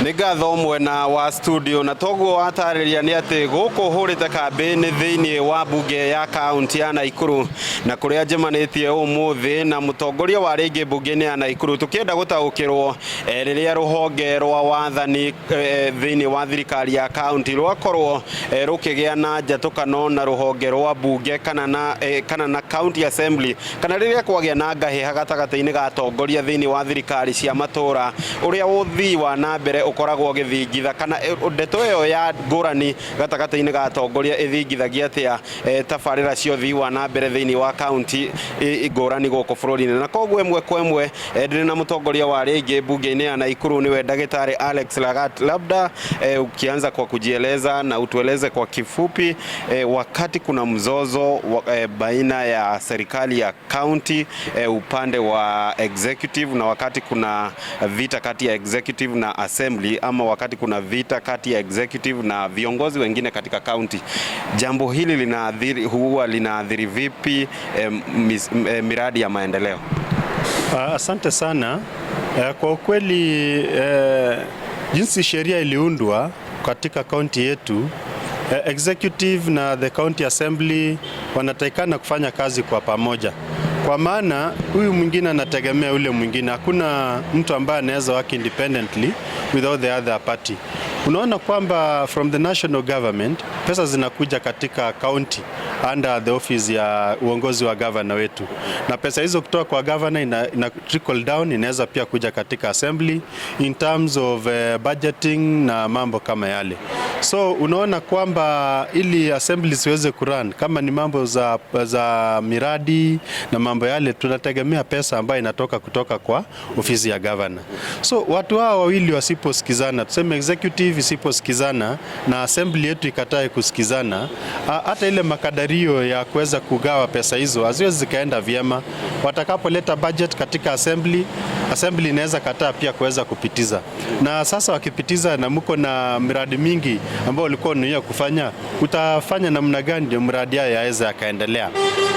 Nĩ ngatho mwena wa studio, na toguo watarĩria nĩ atĩ gũkũ hũrĩte kambĩ-inĩ thĩinĩ wa mbunge ya kaunti ya Naikuru, na kũrĩa njemanĩtie ũmũthĩ na mũtongoria wa rĩngĩ mbunge-inĩ ya Naikuru, tũkĩenda gũtaũkĩrwo rĩrĩa rũhonge rwa wathani thĩinĩ wa thirikari ya kaunti rwakorwo rũkĩgĩa na njatũkano na rũhonge rwa mbunge kana na county assembly, kana rĩrĩa kwagĩa na ngahĩha gatagatĩ-inĩ ga atongoria thĩinĩ wa thirikari cia matũra, ũrĩa ũthii wa na mbere ũkoragwo ũgĩthingitha, kana ndeto ĩyo ya ngũrani gatagatĩ-inĩ ga atongoria ĩthingithagia atĩa tabarĩra cia ũthii wa na mbere thĩinĩ wa kaunti ngũrani gũkũ bũrũri-inĩ. Na koguo ĩmwe kwa ĩmwe ndĩrĩ na mũtongoria wa rĩngĩ mbunge-inĩ ya Naikuru, nĩwe ndagĩtarĩ Alex Lagat. Labda ukianza kwa kujieleza na utueleze kwa kifupi, wakati kuna mzozo baina ya serikali ya county upande wa executive, na wakati kuna vita kati ya executive na assembly, ama wakati kuna vita kati ya executive na viongozi wengine katika county, jambo hili huwa linaathiri vipi miradi ya maendeleo? Asante sana. Kwa ukweli, jinsi sheria iliundwa katika kaunti yetu, executive na the county assembly wanatakikana kufanya kazi kwa pamoja, kwa maana huyu mwingine anategemea yule mwingine. Hakuna mtu ambaye anaweza work independently without the other party. Unaona kwamba from the national government pesa zinakuja katika county under the office ya uongozi wa governor wetu, na pesa hizo kutoka kwa governor ina trickle down, inaweza pia kuja katika assembly in terms of budgeting na mambo kama yale. So unaona kwamba ili assembly ziweze kurun, kama ni mambo za miradi na mambo yale, tunategemea pesa ambayo inatoka kutoka kwa ofisi ya governor. So watu hao wawili wasiposikizana, tuseme executive isiposikizana na assembly yetu ikatae kusikizana, hata ile makadirio ya kuweza kugawa pesa hizo haziwezi zikaenda vyema. Watakapoleta budget katika assembly, assembly inaweza kataa pia kuweza kupitiza. Na sasa wakipitiza na mko na miradi mingi ambayo ulikuwa unuia kufanya, utafanya namna gani ndio mradi hayo yaweze yakaendelea?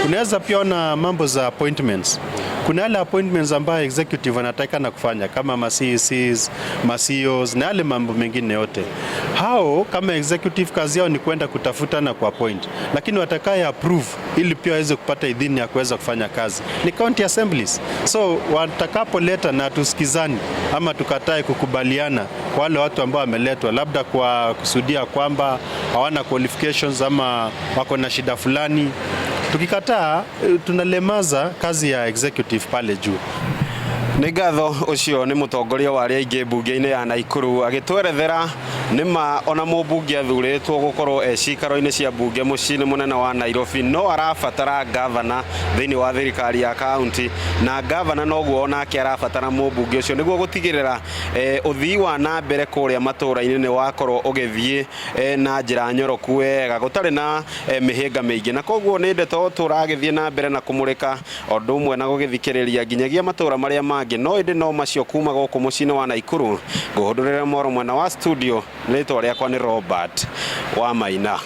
Unaweza pia ona mambo za appointments. Kuna yale appointments ambayo executive wanatakikana kufanya kama ma CECs, ma CEOs na yale mambo mengine yote. Hao kama executive kazi yao ni kwenda kutafuta na kuappoint, lakini watakaye approve ili pia waweze kupata idhini ya kuweza kufanya kazi ni county assemblies. So watakapoleta na tusikizani ama tukatae kukubaliana kwa wale watu ambao wameletwa, labda kwa kusudia kwamba hawana qualifications ama wako na shida fulani, tukikataa tunalemaza kazi ya executive pale juu. Nĩ ngatho. Ũcio nĩ mũtongoria wa arĩa aingĩ mbunge-inĩ ya Naikuru agĩtwerethera nĩma ona mũmbunge athurĩtwo gũkorwo e cikaro-inĩ cia mbunge mũciĩ-inĩ mũnene wa Nairobi no arabatara gavana thĩinĩ wa thirikari ya kaunti, na gavana noguo onake arabatara mũmbunge ũcio nĩguo gũtigĩrĩra ũthii wa na mbere kũrĩa matũra-inĩ nĩ wakorwo ũgĩthiĩ na njĩra nyoroku wega gũtarĩ na mĩhĩnga mĩingĩ. Na koguo nĩ ndeto tũragĩthiĩ na mbere na kũmũrĩka o ũndũ ũmwe na gũgĩthikĩrĩria nginyagia matũra marĩa mangĩ, no ĩndĩ no macio kuma gũkũ mũciĩ-inĩ wa Naikuru. Ngũhũndũrĩre moro mwena wa studio, rĩtwa rĩakwa nĩ Robert wa Maina.